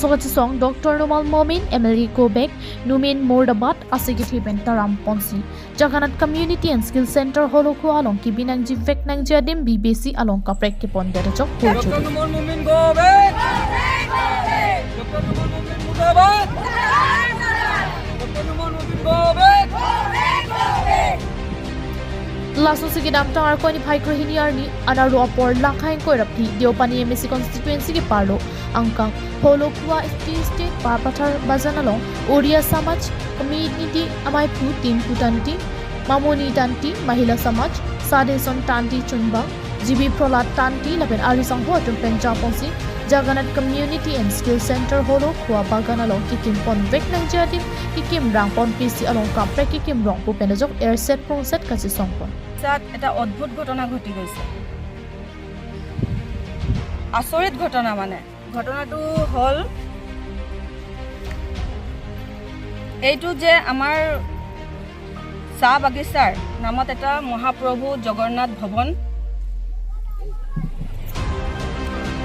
Sokat song Dr. Numal Momin MLA go back Numin Murdabat asigi pen taram ponsi Jagannath Community and Skill Center holo khu along ki binang ji vek nang jadim BBC along kaprek ki pon dera jok Dr. Numal Momin go back! Dr. Numal Momin Murdabad! Dr. Numal Momin go back! Laso sige dam tang ar koini bhai krohini arni anaru apor lakhain koi raphi Deopani MAC constituency ke parlo angkang holo khua tea estate Barpathar bajanalong Oriya Samaj community amaipu Tinku Tanti Mamoni Tanti Mahila Samaj Sadeson Tanti Chunbang GB Prahlad Tanti lapen arisang ho atum pen japonsi Jagannath Community and Skill Center holo khua bagan along kikim pon vek nang jadim kikim rang pon PC along kapre kikim rong pu penajok air set prong set kasi songpon. তাত এটা অদ্ভুত ঘটনা ঘটি গৈছে, আচৰিত ঘটনা। মানে ঘটনাটো হ'ল এইটো যে আমাৰ চাহ বাগিচাৰ নামত এটা মহাপ্ৰভু জগন্নাথ ভৱন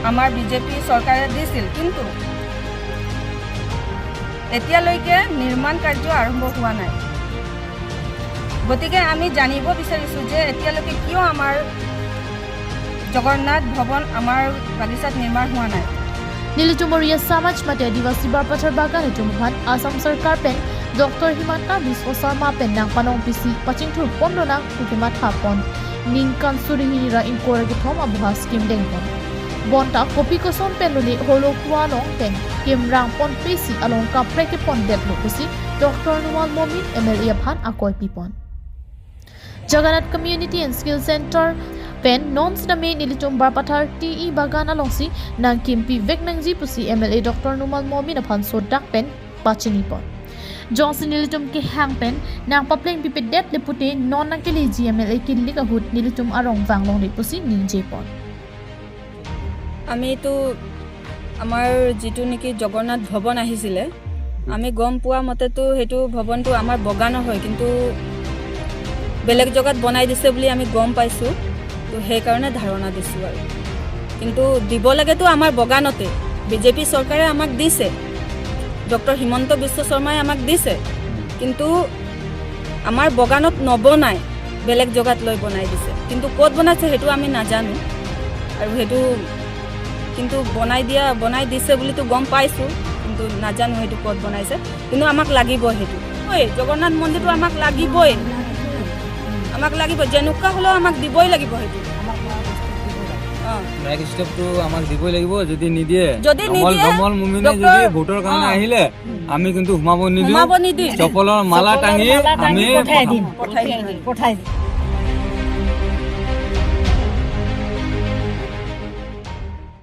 আমাৰ বিজেপি চৰকাৰে দিছিল, কিন্তু এতিয়ালৈকে নিৰ্মাণ কাৰ্য আৰম্ভ হোৱা নাই। গতিকে আমি জানিব বিচাৰিছোঁ যে এতিয়ালৈকে কিয় আমাৰ জগন্নাথ ভৱন আমাৰ বাগিচাত নিৰ্মাণ হোৱা নাই। Nilitum Oriya Samaj mate Adivasi Barpathar Bagan Jumhan Assam Sarkar pen Dr. Himanta Biswa Sarma pen nang panong PC pachingthur pondo nang kukima thapon ningkan surihira inkor ki thom abuha scheme dengpon bonta kopi koson pen luni holo kualong pen kimrang pon PC along kapre ki pon det lukusi Dr. Numal Momin MLA phan akoi pipon Jagannath Community and Skill Center pen nons name Nilitum Barpathar TE Bagan alongsi nang kimpi vek nangji pusi MLA Dr. Numal Momin aphan sodak pen pachini pon Johnson Nilitum ki hang pen nang papleng pipe det lepute non nang kili GMLA killi ka hut Nilitum arong vanglong le pusi ninje pon. আমিতো আমাৰ যিটো নেকি জগন্নাথ ভৱন আহিছিলে, আমি গম পোৱা মতেতো সেইটো ভৱনটো আমাৰ বগানৰ হয়, কিন্তু বেলেগ জেগাত বনাই দিছে বুলি আমি গম পাইছোঁ। তো সেইকাৰণে ধাৰণা দিছোঁ আৰু। কিন্তু দিব লাগেতো আমাৰ বগানতে। বিজেপি চৰকাৰে আমাক দিছে, ডক্টৰ হিমন্ত বিশ্ব শৰ্মাই আমাক দিছে, কিন্তু আমাৰ বগানত নবনাই বেলেগ জেগাত লৈ বনাই দিছে। কিন্তু ক'ত বনাইছে সেইটো আমি নাজানো আৰু সেইটো কিন্তু বনাই দিছে বুলিতো গম পাইছোঁ, কিন্তু নাজানো সেইটো ক'ত বনাইছে। কিন্তু আমাক লাগিব সেইটো। ঐ, জগন্নাথ মন্দিৰটো আমাক লাগিবই, আমাক লাগিব। যেনেকুৱা হ'লেও আমাক দিবই লাগিব সেইটো। অঁ। মাইক ষ্টেপটো আমাক দিবই লাগিব। যদি নিদিয়ে, যদি নিদিয়ে, নোমল মুমিনে যদি ভোটৰ কাৰণে আহিলে আমি কিন্তু সোমাব নিদিওঁ। সোমাব নিদিওঁ। চপলৰ মালা টাঙি আমি পঠাই দিম। পঠাই দিম।